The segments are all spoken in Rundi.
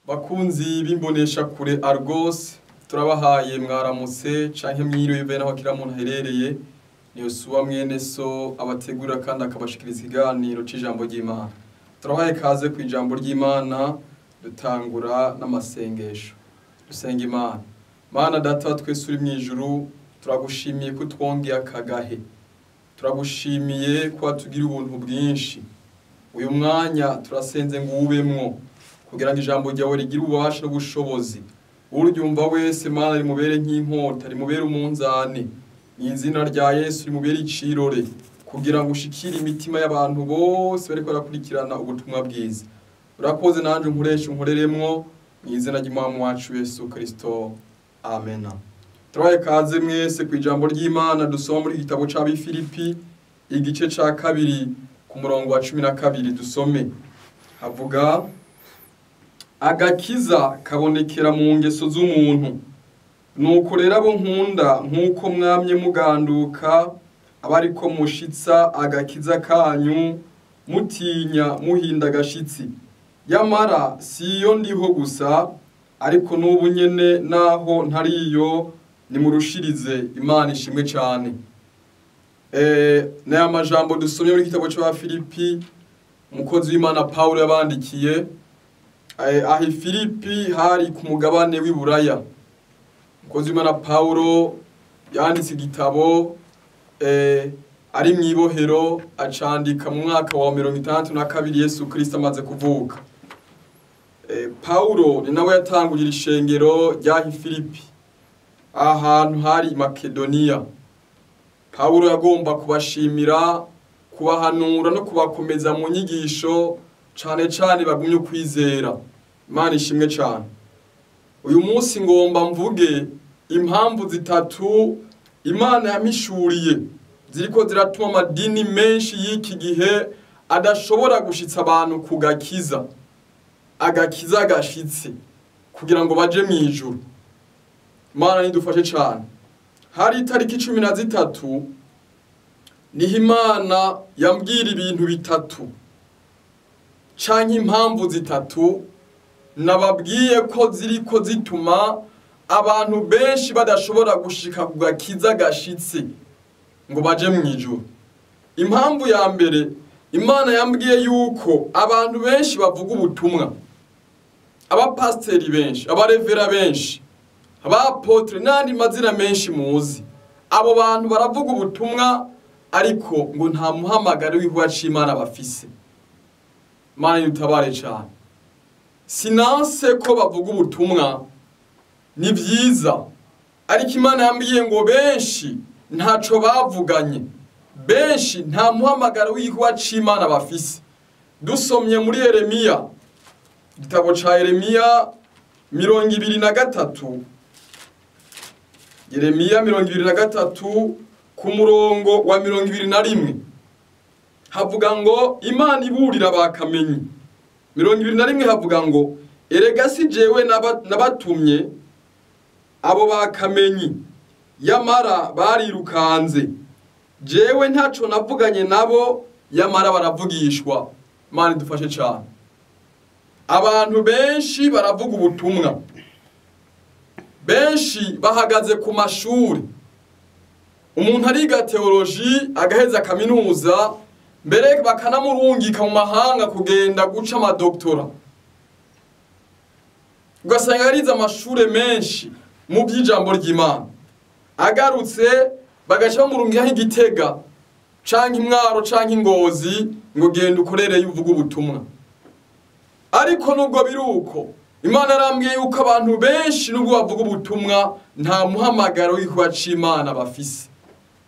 Bakunzi b'imbonesha kure Argos, turabahaye mwaramutse canke mwiriwe bivaye naho kila muntu aherereye. Ni Yosuwa mwene so abategura kandi akabashikiriza ikiganiro c'ijambo ry'Imana. Turabahaye kaze ku ijambo ry'Imana, dutangura n'amasengesho. Dusenga Imana. Mana Data wa twese uri mw'ijuru, turagushimiye ko utwongeye akagahe. Turagushimiye ko watugira ubuntu bwinshi. Uyu mwanya turasenze ngo uwubemwo, kugira ngo ijambo ryawe rigire ububasha n'ubushobozi. Uryumva wese Mana rimubere nk'inkota, rimubere umunzane. Mw'izina rya Yesu rimubere icirore, kugira ngo ushikire imitima y'abantu bose bariko barakurikirana ubutumwa bwiza. Urakoze, nanje unkoreshe unkoreremwo, mw'izina ry'Umwami wacu Yesu Kristo. Amena. Turabaye kaze mwese ku ijambo ry'Imana dusoma muri igitabo c'Abifilipi, igice ca 2 ku murongo wa 12 dusome. Havuga: agakiza kabonekera mu ngeso z'umuntu. Nuko rero abo nkunda, nk'uko mwamye muganduka, abariko mushitsa agakiza kanyu, mutinya muhinda agashitsi. Yamara si iyo ndiho gusa, ariko n'ubu nyene naho ntariyo, nimurushirize. Imana ishimwe cane. N'aya majambo dusomye muri igitabo c'Abafilipi, umukozi w'Imana Paulo yabandikiye. Aho i Filipi hari ku mugabane w'i Buraya. Umukozi w'Imana Paulo yanditse igitabo ari mw'ibohero, acandika mu mwaka wa 62 Yesu Kristo amaze kuvuka. Paulo ni nawe yatangurira ishengero ryaho i Filipi, ahantu hari Makedoniya. Paulo yagomba kubashimira, kubahanura no kubakomeza mu nyigisho, cane cane bagumye kwizera. Imana ishimwe cane. Uyu munsi ngomba mvuge impamvu zitatu Imana yamishuriye ziriko ziratuma amadini menshi y'iki gihe adashobora gushitsa abantu ku gakiza, agakiza gashitse, kugira ngo baje mw'ijuru. Imana nidufashe cane. Hari itariki 13 niho Imana yambwira ibintu bitatu canke impamvu zitatu nababwiye ko ziriko zituma abantu benshi badashobora gushika ku gakiza gashitse ngo baje mw'ijuru. Impamvu ya mbere, Imana yambwiye yuko abantu benshi bavuga ubutumwa, abapasteri benshi, abarevera benshi, abapotre n'andi mazina menshi muzi, abo bantu baravuga ubutumwa ariko ngo nta muhamagaro w'ihuwa c'Imana bafise. Imana yutabare cane. Sinanse ko bavuga ubutumwa ni vyiza, ariko Imana yambwiye ngo benshi ntaco bavuganye, benshi nta muhamagaro w'ihuwa c'Imana bafise. Dusomye muri Yeremiya, igitabo ca Yeremiya 23, Yeremiya 23 ku murongo wa 21, havuga ngo Imana iburira bakamenyi. 21 havuga ngo erega si jewe nabatumye abo bakamenyi, yamara barirukanze, jewe ntaco navuganye nabo, yamara baravugishwa. Imana idufashe cane. Abantu benshi baravuga ubutumwa, benshi bahagaze ku mashuri. Umuntu ariga teoloji agaheza kaminuza, mbere bakanamurungika mu mahanga kugenda guca amadoktora, ugasanga yarize amashure menshi mu by'ijambo ry'Imana, agarutse bagaca bamurungikaho Igitega canke Imwaro canke Ingozi ngo genda ukorere uvuga ubutumwa. Ariko nubwo biruko, Imana arambwiye yuko abantu benshi nubwo bavuga ubutumwa nta muhamagaro w'ihuwa c'Imana bafise.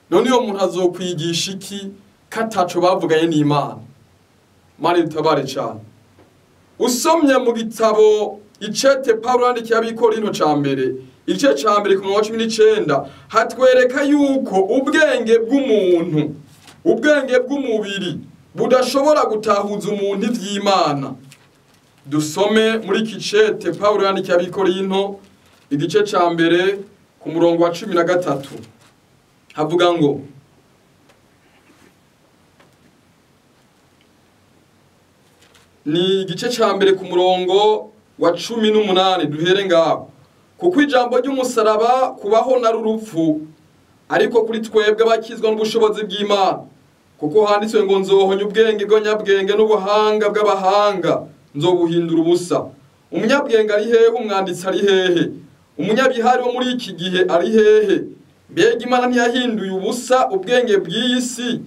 None iyo muntu azokwigisha iki kataco bavuganye n'Imana? Imana idutabare cane. Usomye mu gitabo icete Paulo yandikiye Abikorinto ca mbere, igice ca mbere ku murongo wa 19, hatwereka yuko ubwenge bw'umuntu, ubwenge bw'umubiri budashobora gutahuza umuntu ivy'Imana. Dusome muri iki cete Paulo yandikiye Abikorinto, igice ca mbere ku murongo wa 13, havuga ngo: ni igice ca mbere ku murongo wa 18 duhere ngaho. Kuko ijambo ry'umusaraba kubaho na rurupfu, ariko kuri twebwe abakizwa n'ubushobozi bw'Imana. Kuko handitswe ngo nzohonya ubwenge bw'abanyabwenge n'ubuhanga bw'abahanga nzobuhindura ubusa. Umunyabwenge ari hehe? Umwanditsi ari hehe? Umunyabihari wo muri iki gihe ari hehe? Mbega Imana ntiyahinduye ubusa ubwenge bw'iyi si?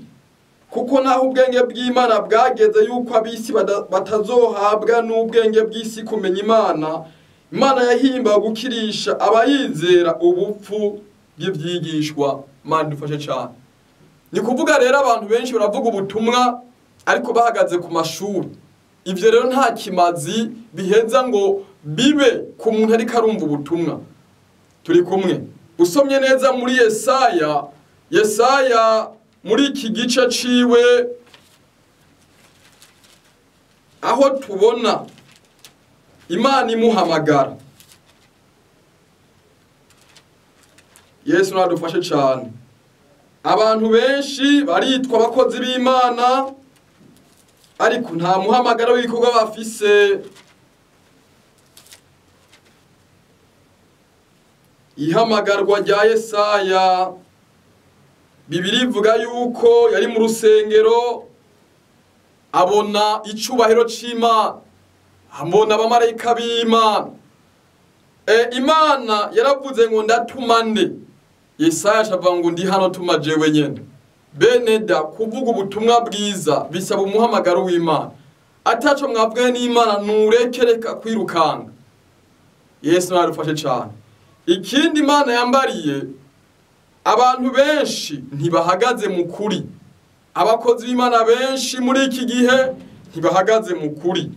Kuko naho ubwenge bw'Imana bwageze yuko ab'isi batazohabwa n'ubwenge bw'isi kumenya Imana, Imana yahimba gukirisha abayizera ubupfu bw'ivyigishwa. Imana idufashe cyane. Ni kuvuga rero abantu benshi baravuga ubutumwa ariko bahagaze ku mashuri. Ivyo rero nta kimazi biheza ngo bibe ku muntu ariko arumva ubutumwa. Turi kumwe. Usomye neza muri Yesaya, Yesaya muri iki gice ciwe aho tubona Imana imuhamagara. Yesu nadufashe cyane. Abantu benshi baritwa abakozi b'Imana ariko nta muhamagaro w'ibikorwa bafise. Ihamagarwa rya Yesaya, Bibiliya ivuga yuko yari mu rusengero abona icubahiro c'Imana, abona abamarayika b'Imana. Imana yaravuze ngo ndatuma nde? Yesaya acavuga ngo ndi hano, tuma jewe nyene. Beneda, kuvuga ubutumwa bwiza bisaba umuhamagaro w'Imana. Ataco mwavuganye n'Imana nurekereka kwirukanga. Yesu narufashe cyane. Ikindi Imana yambariye, abantu benshi ntibahagaze mu kuri. Abakozi b'Imana benshi muri iki gihe ntibahagaze mu kuri.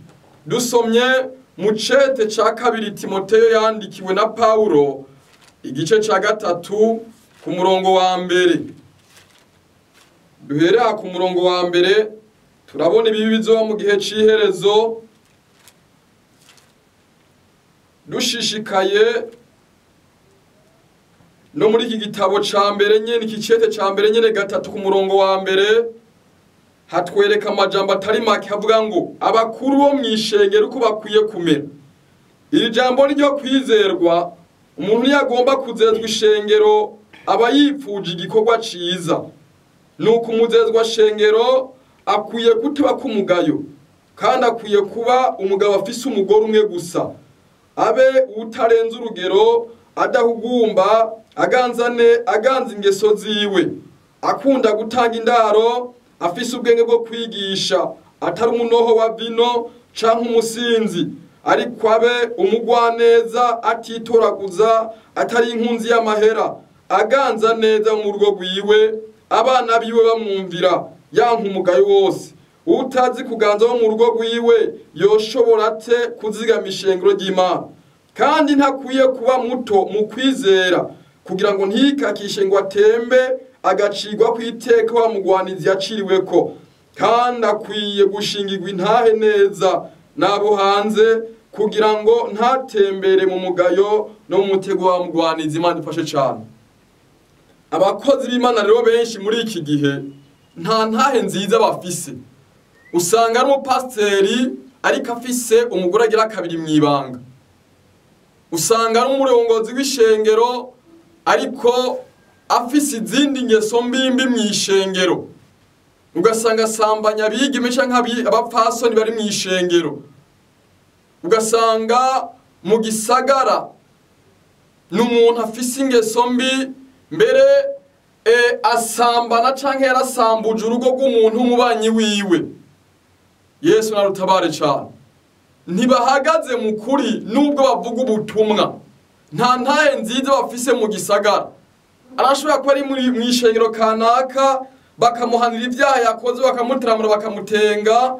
Dusomye mu cete ca 2 Timoteyo yandikiwe na Paulo, igice ca 3 ku murongo wa 1. Duhera ku murongo wa 1 turabona ibibi bizoba mu gihe c'iherezo. Dushishikaye no muri iki gitabo ca mbere nyene, iki cete ca mbere nyene 3 ku murongo wa 1, hatwereka amajambo atari make avuga ngo abakuru bo mwishengero uko bakwiye kumera. Iri jambo ryo kwizerwa, umuntu yagomba kuzezwa ishengero aba yipfuje igikorwa ciza. Nuko umuzezwa shengero akwiye kutaba kumugayo, kandi akwiye kuba umugabo afise umugore umwe gusa, abe utarenze urugero, adahugumba, aganzane, aganza ingeso ziwe, akunda gutanga indaro, afise ubwenge bwo kwigisha, atari umunoho wa vino canke umusinzi, ariko abe umugwaneza, atitoraguza, atari inkunzi y'amahera, aganza neza mu rugo rwiwe, abana biwe bamwumvira, yanka umugayo wose. Utazi kuganza wo mu rugo rwiwe yoshobora ate kuzigama ishengero ry'Imana? Kandi ntakwiye kuba muto mu kwizera, kugira ngo ntikakishe ngo atembe agacirwa kwiteka wa mugwanizi yaciriweko. Kandi akwiye gushingirwa intahe neza n'abo hanze, kugira ngo ntatembere mu mugayo no mu mutego wa mugwanizi. Imana ifashe cyane. Abakozi b'Imana rero benshi muri iki gihe nta ntahe nziza bafise. Usanga ari umupasiteri ariko afise umugore agira kabiri mw'ibanga. Usanga ari umurongozi w'ishengero ariko afise izindi ngeso mbimbi mw'ishengero. Ugasanga asambanya abigeme canke abapfasoni bari mw'ishengero. Ugasanga mu gisagara n'umuntu afise ingeso mbi, mbere asambana canke yarasambuje urugo rw'umuntu w'umubanyi wiwe. Yesu narutabare cyane. Ntibahagaze mu kuri nubwo bavuga ubutumwa. Nta ntahe nziza bafise mu gisagara. Arashobora kuba ari mw'ishengero kanaka, bakamuhanira ibyaha yakoze, bakamutaramura, bakamutenga,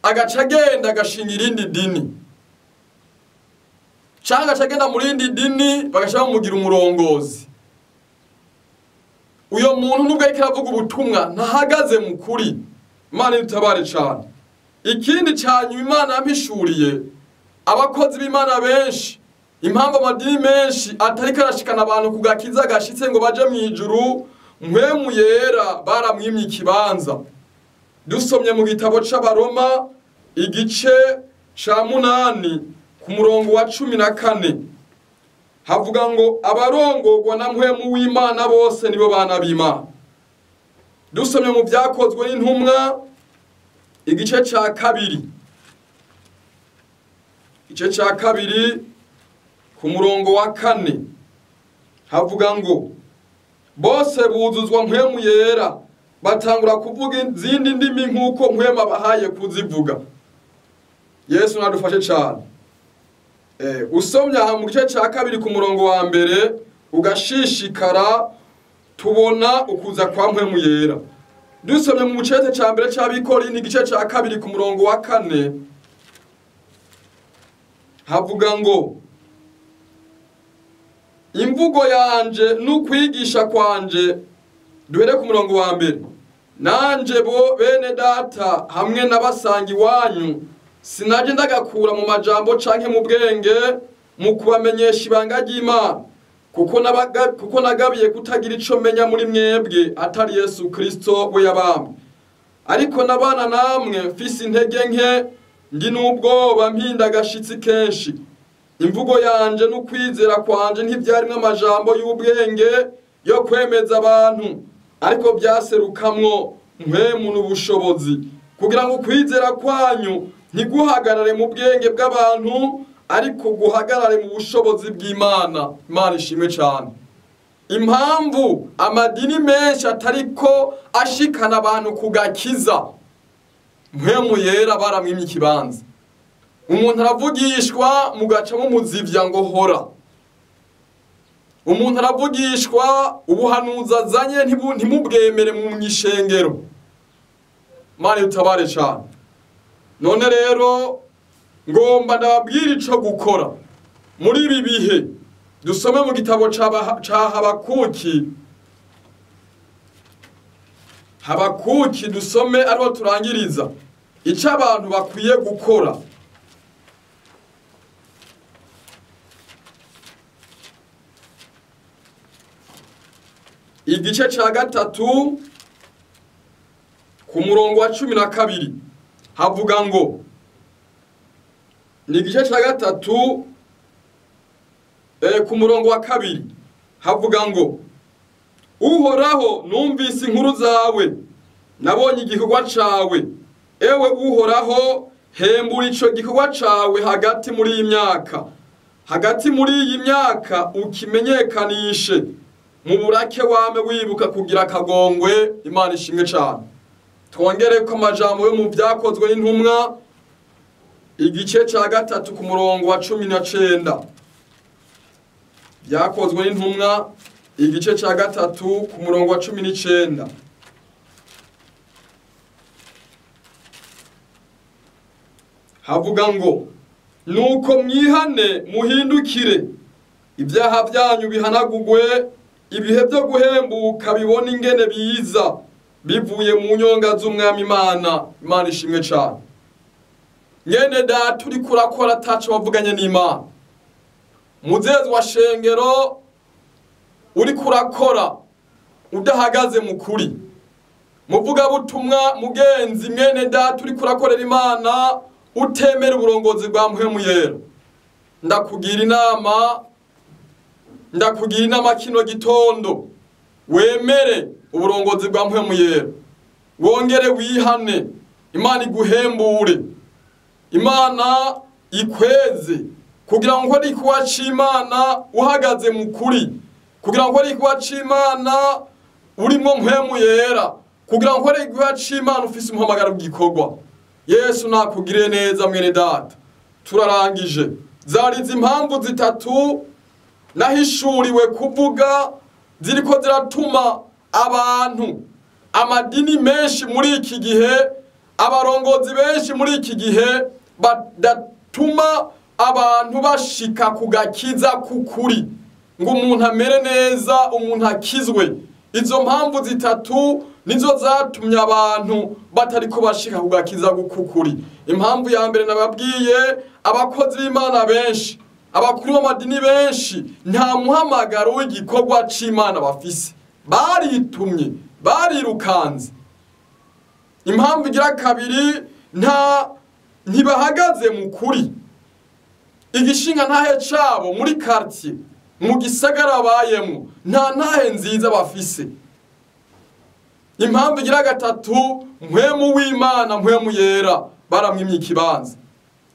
agaca agenda agashinga irindi dini, canke agaca agenda mu rindi dini bagaca bamugira umurongozi. Uyo muntu nubwo ariko aravuga ubutumwa ntahagaze mu kuri. Imana idutabare cyane. Ikindi cyanyuma Imana yampishuriye, abakozi b'Imana benshi, impamvu amadini menshi atariko arashikana abantu ku gakiza gashitse ngo baje mw'ijuru, mpwemu yera baramwimye ikibanza. Dusomye mu gitabo c'Abaroma igice ca 8 ku ku murongo wa 14 havuga ngo abarongorwa na Mpwemu w'Imana bose nibo bana b'Imana. Dusomye mu Byakozwe n'Intumwa igice ca 2, igice ca 2 ku murongo wa 4 havuga ngo bose buzuzwa Mpwemu Yera batangura kuvuga izindi ndimi nk'uko Mpwemu abahaye kuzivuga. Yesu nadufashe cyane. Usomye aha mu gice ca 2 ku murongo wa 1 ugashishikara tubona ukuza kwa Mpwemu Yera. Dusomye mu cete ca 1 c'Abikorinto igice ca 2 ku murongo wa 4 havuga ngo imvugo yanje n'ukwigisha kwanje, duhere ku murongo wa 1, nanje bo bene data hamwe n'abasangi wanyu sinaje ndagakura mu majambo canke mu bwenge mu kubamenyesha ibanga ry'Imana, kuko nagabiye kutagira ico menya muri mwebwe atari Yesu Kristo we yabambwe. Ariko nabana namwe mfise intege nke, ndi n'ubwoba, mpinda agashitsi kenshi. Imvugo yanje n'ukwizera kwanje ntivyarimwo amajambo y'ubwenge yo kwemeza abantu, ariko byaserukamwo Mpwemu n'ubushobozi, kugira ngo ukwizera kwanyu ntiguhagarare mu bwenge bw'abantu, ariko guhagarare mu bushobozi bw'Imana. Imana ishimwe cyane. Impamvu amadini menshi atariko ashikana abantu kugakiza, Mpwemu Yera baramwimye ikibanza. Umuntu aravugishwa mugaca mumuzivya ngo hora. Umuntu aravugishwa ubuhanuzi azanye ntimubwemere mu mwishengero. Imana itabare cyane. None rero ngomba ndababwira ico gukora muri ibi bihe. Dusome mu gitabo ca Habakuki. Habakuki dusome ariho turangiriza ico abantu bakwiye gukora. Igice ca 3 ku murongo wa 12 havuga ngo, ni igice ca 3 ku murongo wa 2 havuga ngo Uhoraho, numvise inkuru zawe, nabonye igikorwa cawe. Ewe Uhoraho, hembura ico gikorwa cawe hagati muri iyi myaka, hagati muri iyi myaka ukimenyekanishe mu burake wame wibuka kugira akagongwe. Imana ishimwe cyane. Twongere ko amajambo yo mu Byakozwe n'Intumwa igice ca 3 ku murongo wa 19. Byakozwe n'Intumwa igice ca 3 ku murongo wa 19. Havuga ngo nuko mwihane muhindukire, ibyaha byanyu bihanagugwe, ibihe byo guhembuka bibona ingene biza bivuye mu nyonga z'Umwami Imana. Imana ishimwe cyane. Nyene data uri kurakora ataco wavuganye n'Imana, muzezi wa shengero uri kurakora udahagaze mu kuri, muvuga butumwa mugenzi mwene data uri kurakorera Imana utemera uburongozi bwa Mpwemu Yera, ndakugira inama, ndakugira inama kino gitondo wemere uburongozi bwa Mpwemu Yera, wongere wihane, Imana iguhembure, Imana ikweze, kugira ngo ukore igikorwa c'Imana uhagaze mu kuri, kugira ngo ukore igikorwa c'Imana urimwo Mpwemu Yera, kugira ngo ukore igikorwa c'Imana ufise umuhamagaro w'igikorwa. Yesu nakugiriye neza mwene data. Turarangije. Zari impamvu zitatu nahishuriwe kuvuga ziriko ziratuma abantu, amadini menshi muri iki gihe, abarongozi benshi muri iki gihe badatuma abantu bashika kugakiza kukuri, ngo umuntu amere neza, umuntu akizwe. Izo mpamvu zitatu nizo zatumye abantu batariko bashika kugakiza kukuri. Impamvu ya mbere nababwiye, abakozi b'Imana benshi, abakuru b'amadini benshi nta muhamagaro w'igikorwa c'Imana bafise, baritumye, barirukanze. Impamvu igira kabiri, ntibahagaze mu kuri. Igishinga ntahe cabo muri quartier, mu gisagara bayemo, nta ntahe nziza bafise. Impamvu igira gatatu, mpwemu w'Imana, mpwemu yera baramwimye ikibanza.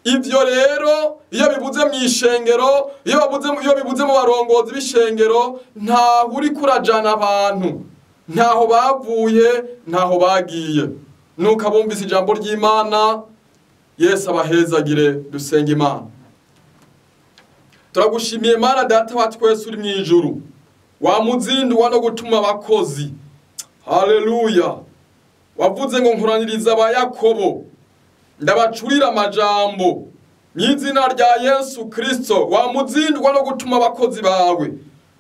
Ivyo rero iyo bibuze mu ishengero, iyo bibuze mu barongozi b'ishengero, ntaho uri kurajana abantu, ntaho bavuye, ntaho bagiye. Nuko abumvise ijambo ry'Imana, Yesu abahezagire. Dusenga Imana. Turagushimiye Mana Data wa twese uri mu ijuru, wamuzindwa no gutuma abakozi. Haleluya. Wavuze ngo nkoraniriza aba Yakobo, ndabacurira amajambo mw'izina rya Yesu Kristo. Wamuzindwa no gutuma abakozi bawe.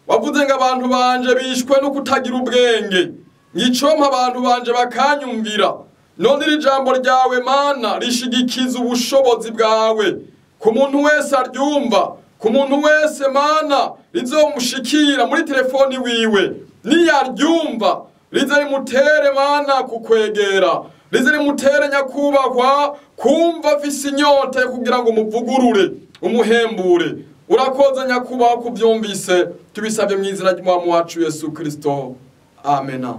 Wavuze ngo abantu banje bishwe no kutagira ubwenge, ngicompa abantu banje bakanyumvira. None iri jambo ryawe Mana rishigikiza ubushobozi bwawe ku muntu wese aryumva, ku muntu wese Mana rizomushikira muri telefoni wiwe, niyaryumva rize rimutere Mana kukwegera, rize rimutere nyakubahwa kumva afise inyota yo kugira ngo umuvugurure, umuhembure. Urakoze nyakubahwa kuvyumvise, tubisabye mu izina ry'Umwami wacu Yesu Kristo, amena.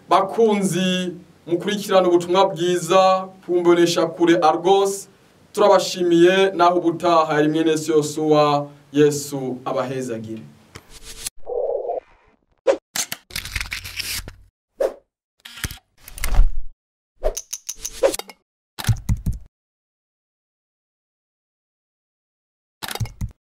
Bakunzi mukurikirana ubutumwa bwiza kumbonesha kure Argos, turabashimiye. Naho ubutaha, yari mwene Yosuwa. Yesu abahezagire.